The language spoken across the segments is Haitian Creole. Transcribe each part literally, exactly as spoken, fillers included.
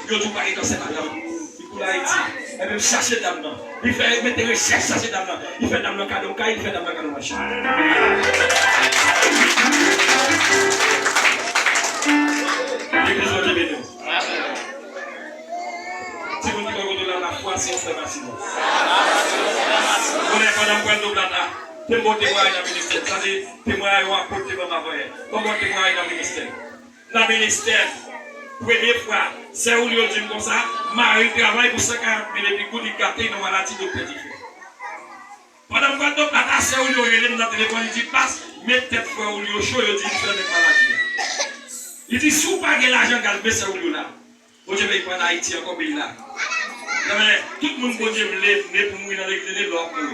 Yo di w pa gen kansè madanm. Li koule Ayiti. Ebyen, m chache dam nan. Li fè, mete rechèch chache dam nan. Li fè dam nan kado kay, li fè dam nan kado machin. Legliz Bondye beni w. Timoun ki bò kote w la, lafwa se yon fèm a simon. Kounye a, pandan m pral do plat la, te m ba w temwayaj nan ministè. Sa se temwayaj yon apot te ban m avan yè. Ban m ba w temwayaj nan ministè. Nan ministè, premye fwa, sè Julio di m konsa, mari l travay pou san karant mil epi goud, li gate nan maladi doktè di fè. Pandan m pral do plat la, sè Julio rele m nan telefòn, li di, Pas, met tèt frè Julio cho, yo di l fèmen maladi a. Li di, Si w pa gen lajan, gade men sè Julio la. Bondye vle pran Ayiti ankò, peyi la. Nan men, tout moun Bondye vle, vle pou mouri nan legliz, vle lè w ap mouri.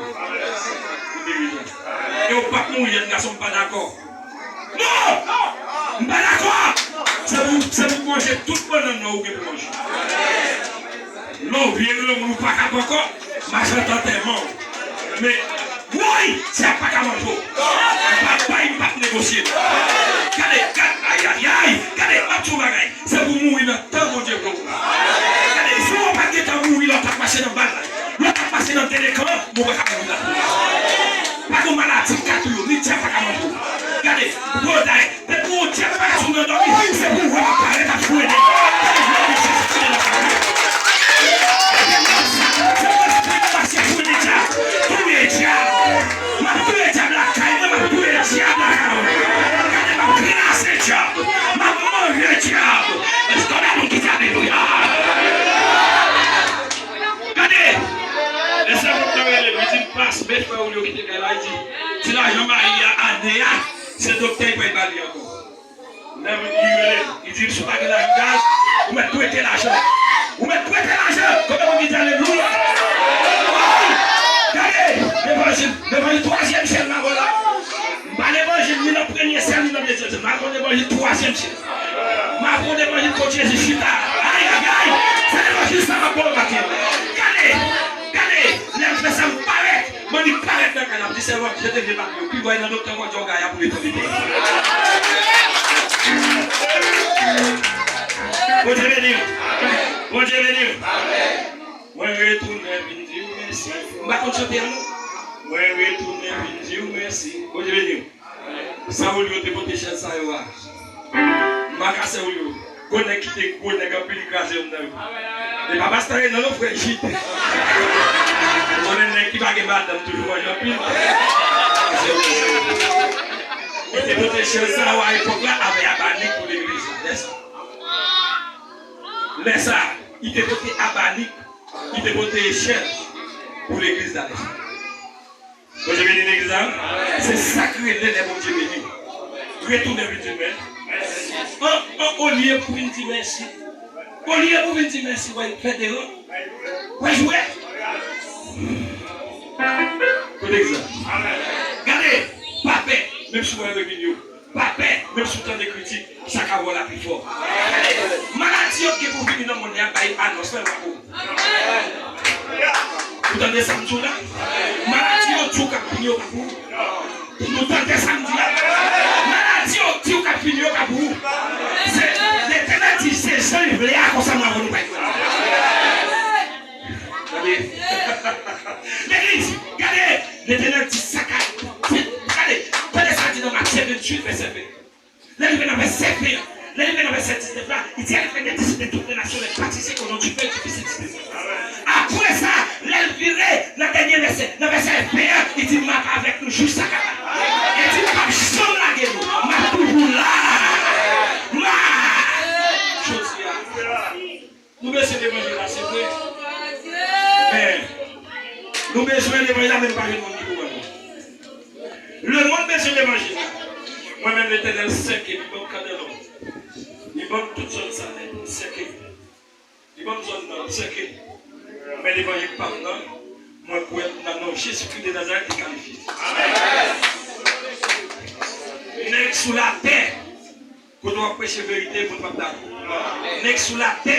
Pou dirijan. E w p ap mouri, jèn gason, m pa dakò. Non! M pa dakò! Se pou, se pou manje tout bannann nan ou gen pou manje. Lè w vye granmoun ou pa kab ankò, mache antèman w. Men, woy, dyab pa ka manje w. M p ap bay, m p ap negosye. Gade, gade, ayayay, gade, m ap di w bagay. Se pou mouri nan tan Bondye vle w. Gade, si w pa t gentan mouri lè w t ap mache nan bal, lè w t ap mache nan delekan, mwen pa ka mouri la. Pa gen maladi k ka touye w, ni dyab pa ka manje w. Gade, bwoday, depi yon dyab pa ka touye w nan dòmi, se pou w wè m ap parèt ap foure nèg. Gade, lè Jezi touye nan dòmi. Gade, lè sa, se pou espri nan mache foure nèg dyab. Touye dyab. M ap touye dyab lakay mwen, m ap touye dyab lakay mwen. Gade, m ap kraze dyab, m ap manje dyab. Èske w dakò ki di alelouya? Gade, lè sèvant nan rele m, li di m, Pas, men frè Julio kite kay la, li di, ti lajan mayi a ane a, se doktè li pral ba li ankò. Lè m, li rele m, li di m, Si w pa gen lajan gaz, ou mèt prete lajan. Ou mèt prete lajan. Konbyen moun ki di alelouya? Gade, levanjil, levanjil twazyèm syèl m ap ba w la. M pa levanjil ni nan premye syèl, ni nan dezyèm syèl. M ap ba w levanjil twazyèm syèl. M ap ba w levanjil kot Jezi chita. Ayayay! Se levanjil sa m ap ba w maten an. Gade, gade, lè m fè sa m parèt. Mwen li parèt nan kay la, m di sèvant, jete vye papye yo. Pi bò nan doktè, mwen di w gaya pou letènite. Bondye beni w. Bondye beni w. Mwen retounen vin di w mèsi. M pa konn chante a non. Mwen retounen vin di w mèsi. Bondye beni w. Sa Julio te pote chèz sa yo a. Makasè Julio. Gwo nèg ki te gwo nèg anpil, li kraze yonn nan yo. E pa pastè Renan non, frè Jide. Konnen nèg ki pa gen madanm toujou manje anpil. Kraze yonn nan yo. Li te pote chèz sa yo a epòk la avè abanik pou legliz la. Lè sa. Lè sa, li te pote abanik, li te pote chèz pou legliz la lè sa. Bondye beni legliz la. Se sa k rele lè Bondye beni w. Retounen vin di mèsi. An, an, olye pou vin di mèsi. Olye pou vin di mèsi, w al fè deran. W al jwe. Kote egzanp? Gade, pa pè, menm si w wè revin yo. Pa pè, menm si w tande kritik, sa k ap wè w la pi fò. Maladi yo k gen pou vini nan mond la, bay anons la, yo pa pou ou. Ou tande sa m di w la? Maladi yo di w k ap vini, yo pa pou ou. Nou tande sa m di la? Maladi yo di w k ap vini, yo pa pou ou. Se, Letènèl di, se jan l vle a, konsa mwen avè nou pa gen. Gade. Legliz, gade. Letènèl di sa ka, gade. Tande sa di nan Matye venntuit, vèsè ven. Lè l rive nan vèsè ven an, lè l rive nan vèsè diznèf la, li di, Allez, faites disciples de toutes les nations, les baptisez au nom du Père, du Fils et du Saint-Esprit. Apre sa, lè l vire nan dènye vèsè, nan vèsè ven an, li di, M ap avèk nou jiska la. Li di, M p ap janm lage nou. M ap toujou la. M a. Jodi a. Nou bezwen levanjil la, se vre. Men, nou bezwen levanjil la, men nou pa jwenn moun ki pou ban nou. Lemonn bezwen levanjil la. Mwen menm, Letènèl sèke m, li ban m kandelòm. Li ban m tout zòn sa nèt, m sèke. Li ban m zòn nan, m sèke. Men levanjil pa m nan, mwen kwè nan non Jezikri de Nazarèt, li kalifye. Nèg sou latè, kote w ap preche verite, moun p ap dakò. Nèg sou latè,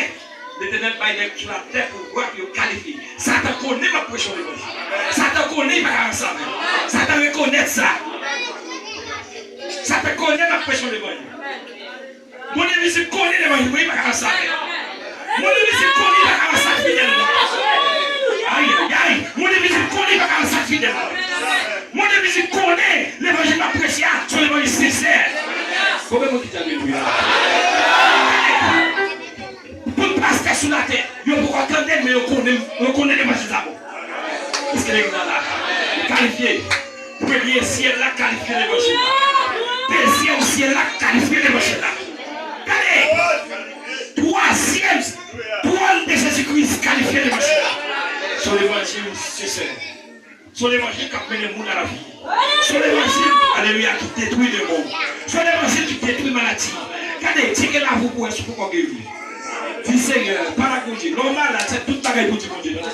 Letènèl bay nèg sou latè pouvwa pou yo kalifye. Satan konnen m ap preche yon levanjil. Satan konnen li pa ka ranse avè m. Satan rekonèt sa. Satan konnen m ap preche yon levanjil. Moun envizib konnen levanjil, men li pa ka ranse avè m. Moun envizib Se levanjil sensè. Konbyen moun ki di alelouya? Tout pastè sou latè, yo poko tande l, men yo konnen, yo konnen levanjil sa bon. Èske legliz la la? Kalifye. Premye, syèl la kalifye levanjil la. Dezyèm, syèl la kalifye levanjil la. Gade! Twazyèm, twòn de Jezikri kalifye levanjil la. Se yon levanjil sensè. Se yon levanjil k ap mennen moun a lavi. Se yon levanjil, alelouya, ki detwi demon. Se yon levanjil ki detwi maladi. Gade, tcheke lavi w pou wè si w poko geri. Di, Senyè, pale ak Bondye. Lè w malad, se tout bagay pou di Bondye, tande.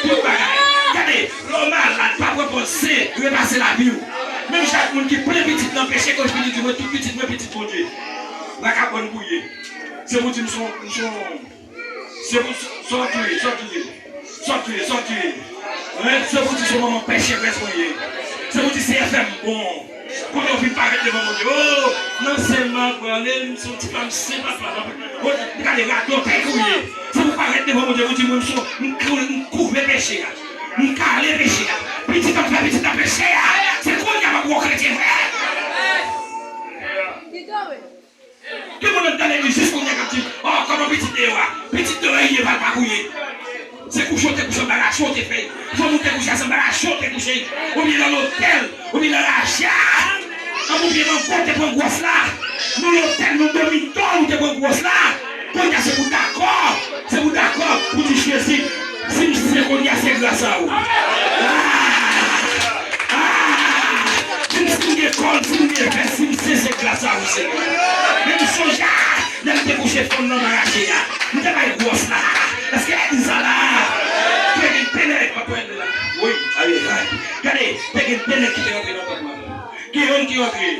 Tout bagay. Gade, lè w malad, pa pran panse repase lavi w. Menm jan ak moun ki plen pitit nan peche, ke l fini di, mwen tout pitit mwen pitit Bondye. Vakabòn pou ye. Se pou di m se yon, m se yon, se pou, sa w di, sa w di. Sòti, sòti. Hein? Se pou di se manman pècherès mwen ye. Se pou di se F M bon. Kounye a w vin parèt devan Bondye. Oh, nan sen m an, prale, m se yon ti fanm sen papa. Oh, gade radòtè kou ye. Se pou parèt devan Bondye, pou di mwen m se, m kou-, m kouve peche a. M kale peche a. Pitit an fè pitit nan peche a. Se kounye a m ap wè w kretyen vrè. Gen moun anndan legliz jis kounye a k ap di, oh, kòman pitit deyò a? Pitit deyò a, li ye, pa l pa kouye. Se kouche w te kouche anba rache w te fè. Fanm ou te kouche ansanm anba rache w te kouche. Oubyen nan lotèl, oubyen nan rache a. Anba pye mango w te pran gwòs la. Nan lotèl, nan dòmi dòm ou te pran gwòs la. Kounye a se pou dakò. Se pou dakò pou di Jezi, si m sen kounye a se gras a ou. Ah! Ah! Di m si m gen kòl, si m gen vès, si m sen se gras a ou, Senyè. Men m sonje a, lè m te kouche fanm nan marache a. M te bay gwòs la. Èske legliz sa la? Te gen de nèg, m ap pran de la. Wi, aye, aye. Gade, te gen de nèg ki te rantre nan tanp lan. Gen youn ki rantre.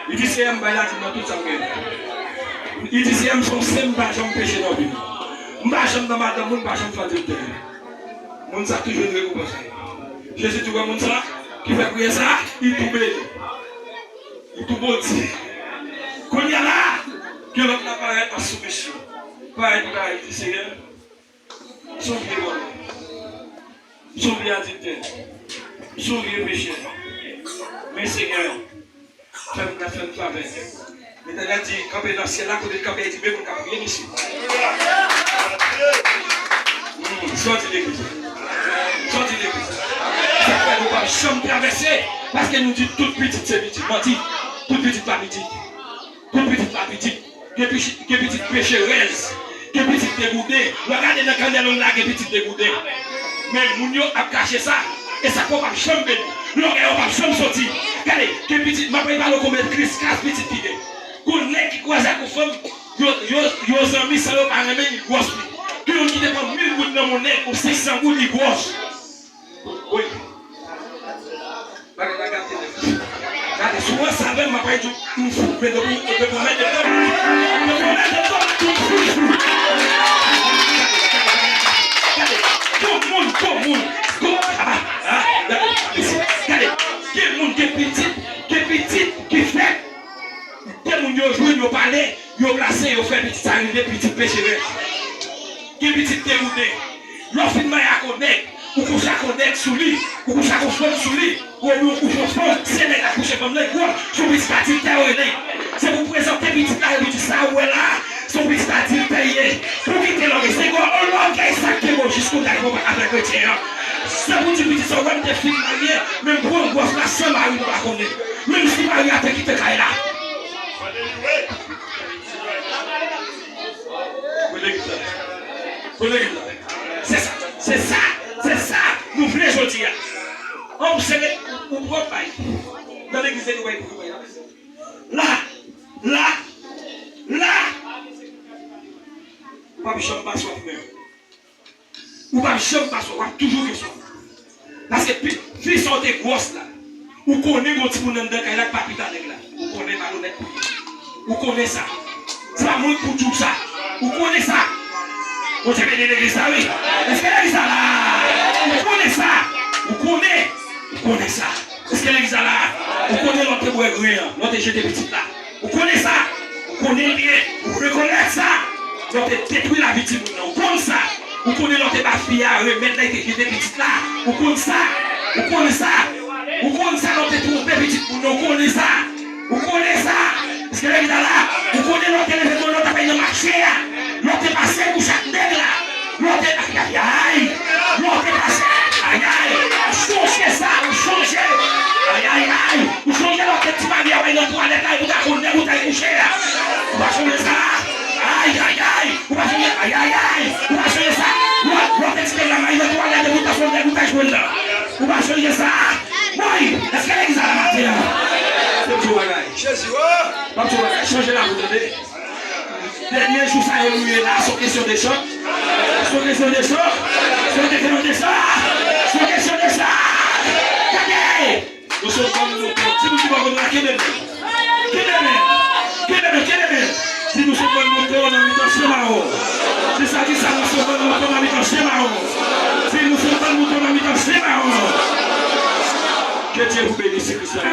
Li di, Senyè, m bay ladim nan tout sa m genyen. Li di, Senyè, m se yon sen, m pa janm peche nan vi m. M pa janm nan madanm moun, m pa janm fè adiltè. Moun sa toujou jwenn rekonpans li. Jezi di, w wè moun sa ki fè priyè sa, li tou beni. Li tou bondye. Kounye a la, gen lòt la parèt an soumisyon. Parèt, li parèt, li di, Senyè, m se yon vye vòlè. M se yon vye adiltè. M se yon vye pechè. Men Senyè, fè m gras, fè m favè. Letènèl di, kanpe nan syèl la, kote l kanpe, li di, men moun k ap priye m isit. Hmm, sa w di legliz la? Sa w di legliz la? Sa k fè nou p ap janm travèse? Paske nou di tout pitit se pitit. Manti. Tout pitit pa pitit. Tout pitit pa pitit. Gen pitit, gen pitit pecherèz. Gen pitit degouden. Lè w gade nan kannè long la, gen pitit degouden. Men moun yo ap kache sa. E sa k fè w p ap janm beni. Lògèy ou p ap janm soti. Gade, gen pitit, m ap pale w konbyen kris klas pitit ki gen. Gon nèg ki kwaze ak yon fanm, yo, yo, yo zanmi san yo pa renmen, li gwòs li. Gen youn ki te pran mil goud nan yon nèg, ou senk san goud, li gwòs. Wi. Bagay la gate nèt. Gade, si w ranse avè m, m ap di w, m fou, men depi, depi w mèt devan m, depi w mèt devan m, m fou, fou. Gade, gon moun, gon moun, gon, ah, ah, gade, gade, gen moun, gen pitit, gen pitit ki fèt. De moun yo jwenn, yo pale, yo plase, yo fè pitit sa rele pitit pecherès. Gen pitit degouden. Lè w fin marye ak yon nèg, ou kouche ak yon nèg sou li, ou kouche ak yon fanm sou li, ou, ou, ou fè yon fanm, se nèg la kouche fanm nan, li gwòs, se yon pitit adiltè yo rele. Se pou prezante pitit la, epi di sa ou wè la, se yon pitit adiltè li ye. Pou kite lògèy, se gwo lògèy sa k kenbe w jis kounye a ki fè w pa ka fè kretyen an. Se pou di pitit sa ou wè m te fin marye, men m pran gwòs la san mari m pa konnen. Menm si mari a te kite kay la. Kote legliz la? Kote legliz la? Se sa, se sa, se sa nou vle jodi a. Obsève, ou, ou pran bay. Nan legliz, nou bay pou bay la. La, la, la. Ou p ap janm pa swaf, men. Ou p ap janm pa swaf, w ap toujou gen swaf. Paske pi, fi sa w te gwòs la, ou konnen gon timoun anndan kay la k pa pita nèg la. Ou konnen malonèt pou li. Ou konnen sa. Se pa mwen k pou di w sa. Ou konnen sa. Bondye beni legliz la, wi. Èske legliz la la? Ou konnen sa. Ou konnen. Ou konnen sa. Èske legliz la la? Ou konnen lè w te bwè grenn an, lè w te jete pitit la. Ou konnen sa. Ou konnen l byen. Ou rekonèt sa. Lè w te detwi lavi timoun nan. Ou konn sa. Ou konnen lè w te ba fi a remèd la, li te jete pitit la. Ou konn sa. Ou konnen sa. Ou konn sa lè w te twonpe pitit moun nan. Ou konnen sa. Ou konnen sa? Paske legliz la la, ou konnen lè w te leve tande w t ap al nan mache a, lè w te pase kouch ak nèg la, lè w te, ayayay, lè w te pase, ayay, ou chonje sa, ou chonje, ayayay, ou chonje lè w te ti mari a w al nan twalèt la epi w ta konn nèg ou t al kouche a, ou pa chonje sa? Ayayay, ou pa chonje, ayayay, ou pa chonje sa? Lè w te ti nèg la mari nan twalèt epi w ta konn nèg ou t al jwenn nan, ou pa chonje sa? Woy! Èske legliz la la maten an? Se m di w bagay. Jezi, o! M ap di w bagay. Chanje lavi w, tande. Dènye jou sa yo nou ye la, se yon kesyon de chan. Se yon kesyon de chan. Se yon kesyon de chan. Se yon kesyon de chan. Gade! Nou se bann mouton. Ti moun ki pa konn la, kenbe men. Kenbe men. Kenbe men, kenbe men. Si nou se bann mouton nan mitan chen mawon. Se sa ki sa, nou se bann mouton nan mitan chen mawon. Si nou se bann mouton nan mitan chen mawon. Que Dieu vous bénisse richement.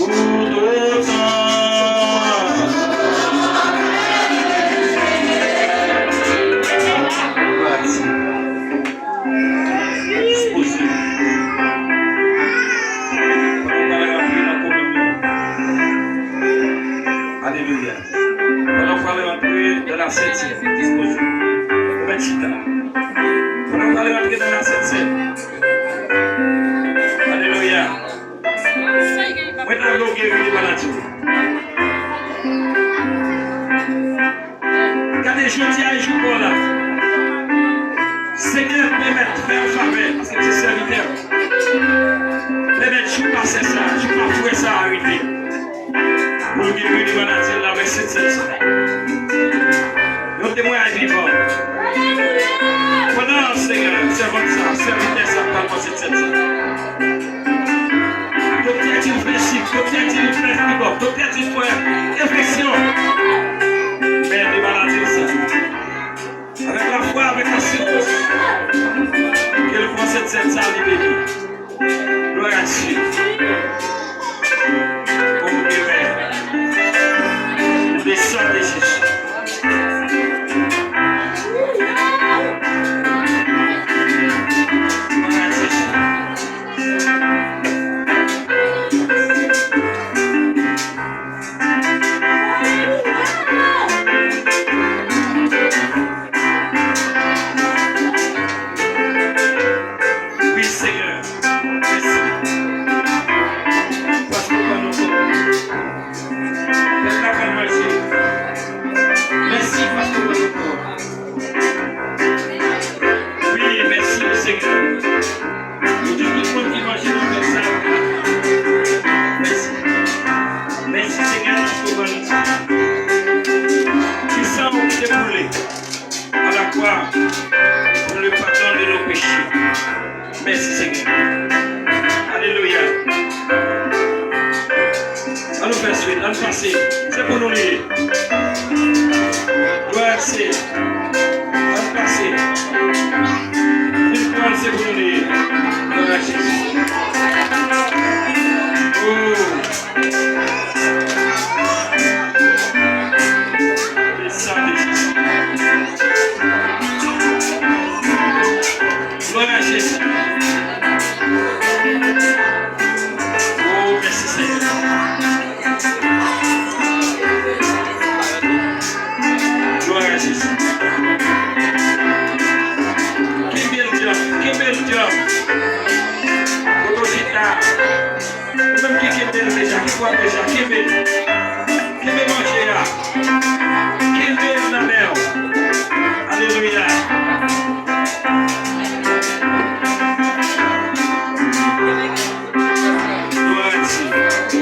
Tout otan. Dispoze. Pandan w pral rantre nan kominyon. Alelouya. Pandan w pral rantre nan la sentyen, dispoze. Ou mèt chita. Pandan w pral rantre nan la sentyen. Alelouya. Mwen ta vle w geri de maladi w. Gade, jodi a e jou pa w la. Senyè, pèmèt, fè yon favè, paske se sèvitè w. Pèmèt jou pa sè sa, jou pa frè sa a rive. Pou l geri de maladi l la avèk sèt sèt sa. Yon temwayaj vivan. Pandan, Senyè, sèvant sa, sèvitè sa, pral pran sèt sèt sa. Doktè di l fè chik, doktè di l fè fibòm, doktè di l fè enfeksyon. Men de maladi l sa. Avèk lafwa, avèk asirans, ke l pran sèt sèt sa, li beni. Glwa a Dye. Bon, Mèsi, Senyè. Alelouya. Ann nou fè swit, ann pase. Se pou nou li ye. Glwa a Dye. Ann pase. Vin pran, se pou nou li ye. Glwa a Jezi. Oh. Glwa a Jezi. Oh, mèsi, Senyè. Glwa a Jezi. Kenbe l djanm, kenbe l djanm. Kote w chita. Ou menm ki kenbe l deja, ki pran deja, kenbe l. Kenbe manje a. Kenbe l nan men w. Alelouya. Glwa a Dye.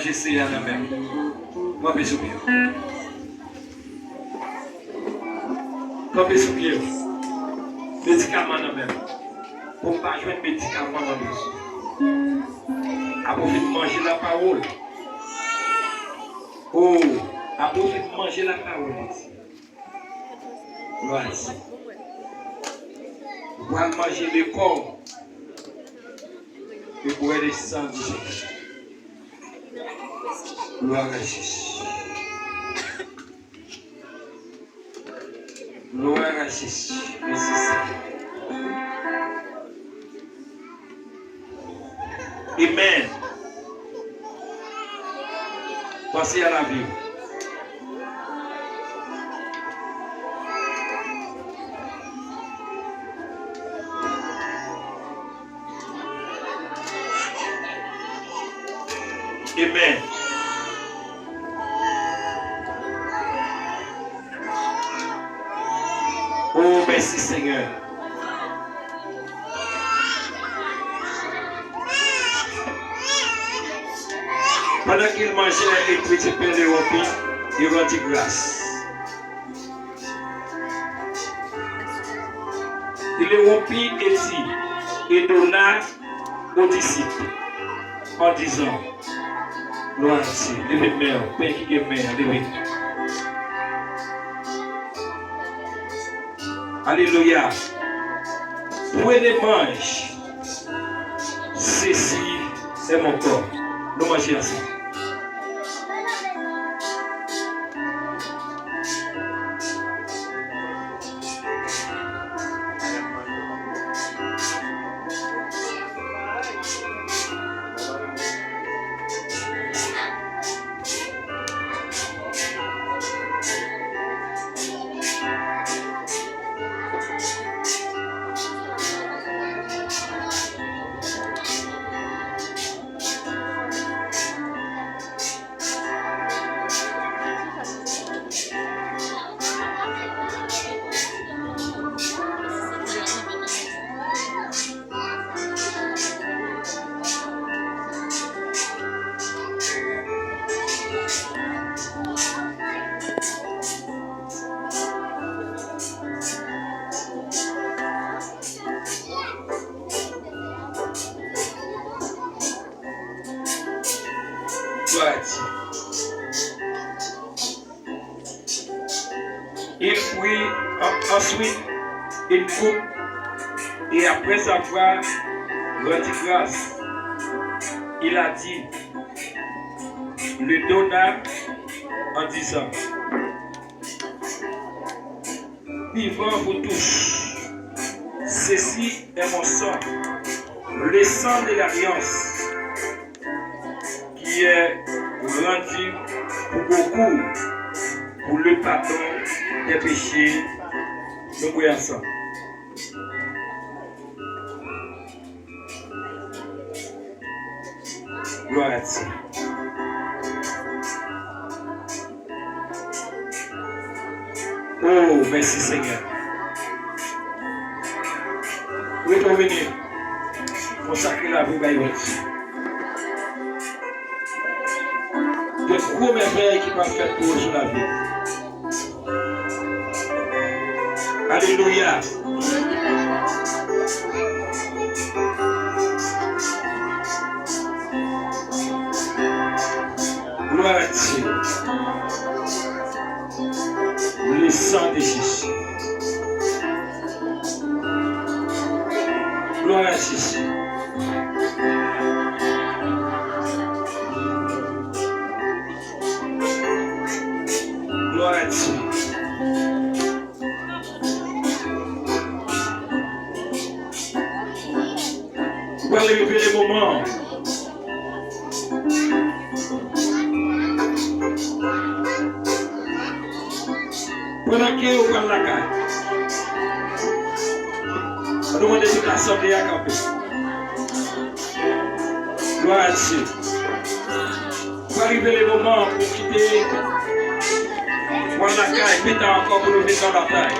Manje Seyè a nan men m. Kanpe sou pye w. Kanpe sou pye w. Medikaman nan men m. Pou m pa jwenn medikaman mwen bezwen. Apwofit manje lapawòl. O, apwofit manje lapawòl de Dye. Glwa a Dye. Ou pral manje le corps et boire le sang du Seigneur. Glwa a Jezi. Glwa a Jezi. Mèsi, Senyè. Amen. Panse a lavi w. Amen. O, mèsi, Senyè. Pandan ke l manje, l pran pen, li wonpi, li randi gras. Il le rompit et dit, et donna aux disciples, en disant, Glwa a Dye. Leve men w, pen ki gen men an, leve. Alelouya. Prenez, mangez. Ceci est mon corps. Nou manje ansanm. Glwa a Dye. Il prit en- ensuite une coupe et après avoir rendu grâce, il a dit, le donna en disant, Buvez-en vous tous. Ceci est mon sang, le sang de l'alliance, qui est rendu pour beaucoup pour le pardon des péchés. Nou priye ansanm. Glwa a Dye. O, mèsi, Senyè. Rete vini. Konsakre lavi w bay Bondye. Gen gwo mèvèy ki pral fèt pou ou sou lavi w. Alelouya. Glwa a Dye. Le sang de Jésus. Glwa a Jezi. Glwa a Dye. Ou pral revele moman an. Pandan ke ou pral lakay, an nou mande tout asanble a kanpe. Glwa a Dye. Pral rive le moman pou kite w al lakay, pita ankò pou nou vin nan batay.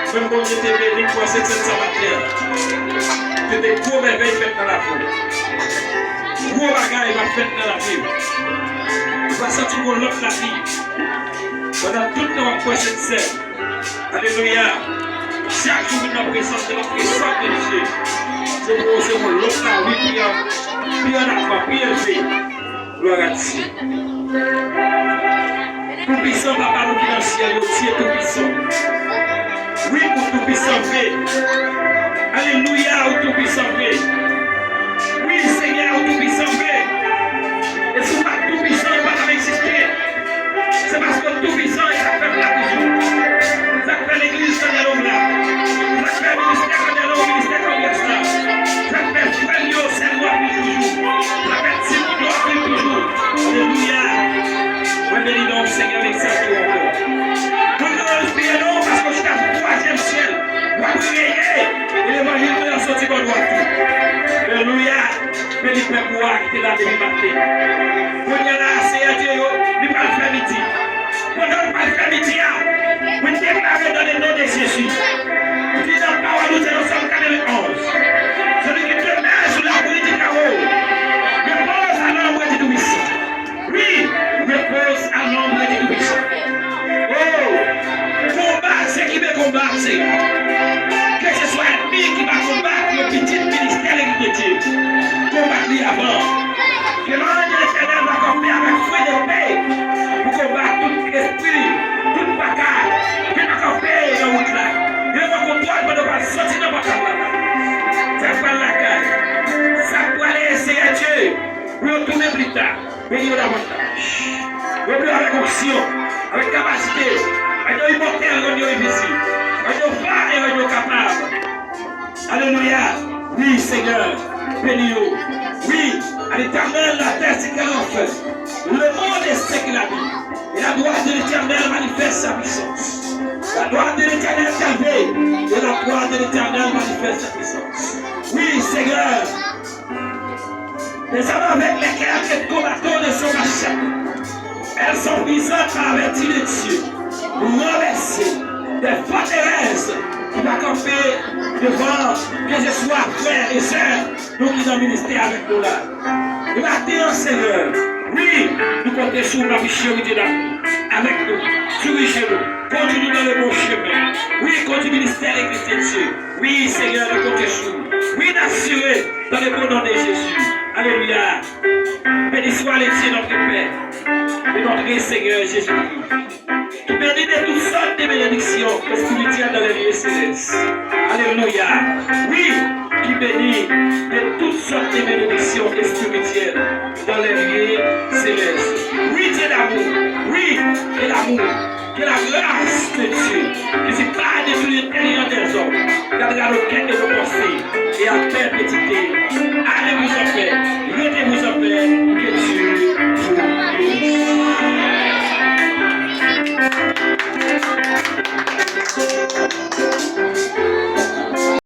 Menm Bondye te beni w pou w sèten sa maten an. Te gen gwo mèvèy fèt nan lavi w. Gwo bagay va fèt nan lavi w. Ou va santi w gon lòt lavi. Pandan tout tan w ap kwè se sèl. Alelouya. Chak jou vin nan prezans, nan prezans de Dye. Se pou w se yon lòt lavi pi an, pi an avan, pi elve. Glwa a Dye. Toupisan, Papa nou ki nan syèl, ou Dye toupisan. Wi, ou toupisan vre. Alelouya, ou toupisan vre. Wi, Senyè, ou toupisan vre. E si w pa t toupisan, ou pa t ap egziste. Se paske w toupisan e sa k fè m la toujou. Sa k fè legliz Tènèl ou la. Sa k fè ministè Tènèl ou, ministè Kongrès la. Sa k fè frè m yo, sè nou ap viv toujou. Sa k fè timoun yo ap viv toujou. Alelouya. Mwen beni non w, Senyè, m egzalte w ankò. Mwen glorifye non w paske w chita sou twazyèm syèl. W ap reye. E levanjil mwen an soti bò dwat ou. Alelouya. Beni pèp ou a ki te la depi maten. Kounye a la a, Seyè Dye, yo, li pral fè midi. Pandan l pral fè midi a, mwen deklare dans le nom de Jésus. Li nan pawòl ou, se nan Sòm katrevenn onz. Celui qui demeure sous l'abri du Très-Haut repose à l'ombre du Tout-Puissant. Wi, repose à l'ombre du Tout-Puissant. Oh, konba, se kenbe konba, Senyè. Keseswa ènmi ki va konbat yon pitit ministè legliz de Dye, konbat li avan. Ke lanj de Letènèl va kanpe avèk fwe depe pou konbat tout espri, tout pakay ki va kanpe nan wout la. Yo pran kontwòl pandan w ap soti nan pòtal la. Sa k pral lakay, sa k prale, Seyè Dye, pou yo tounen pli ta. Beni yo davantaj. Yo vle avèk onksyon, avèk kapasite, avèk yon imòtèl, rann yo envizib, rann yo fò e rann yo kapab. Alelouya. Wi, Senyè, beni yo. Wi, à l'Éternel la terre, ce qu'elle offre. Le monde et ce qu'il habite. Et la gloire de l'Éternel manifeste sa puissance. La gloire de l'Éternel est élevée, et la gloire de l'Éternel manifeste sa puissance. Wi, Senyè, Les armes avec lesquelles que nous combattons ne sont pas chères. Elles sont puissantes par la vertu de Dieu pour renverser des forteresses qui va camper devant, que ce soit frères et sœurs, nou ki nan ministè avèk nou la. E maten an, Senyè, wi, nou konte sou w, papi cheri de la, avèk nou, dirije nou, kondui nou dans le bon chemin. Wi, kondui ministè legliz de Dye. Wi, Senyè, nou konte sou w. Wi, n asire dans le bon nom de Jésus. Alelouya. Béni soit le Dieu notre Père et notre Seigneur Jésus-Christ, qui bénit de toutes sortes de bénédictions spirituelles dans les lieux célestes. Alelouya. Wi, ki beni de toutes sortes de bénédictions spirituelles dans les lieux célestes. Wi, Dieu d'amour. Wi, ke lanmou, ke la gras de Dye, ki sipade tout entèlijans dèzòm, gardera nos cœurs et nos pensées, et à perpétuité.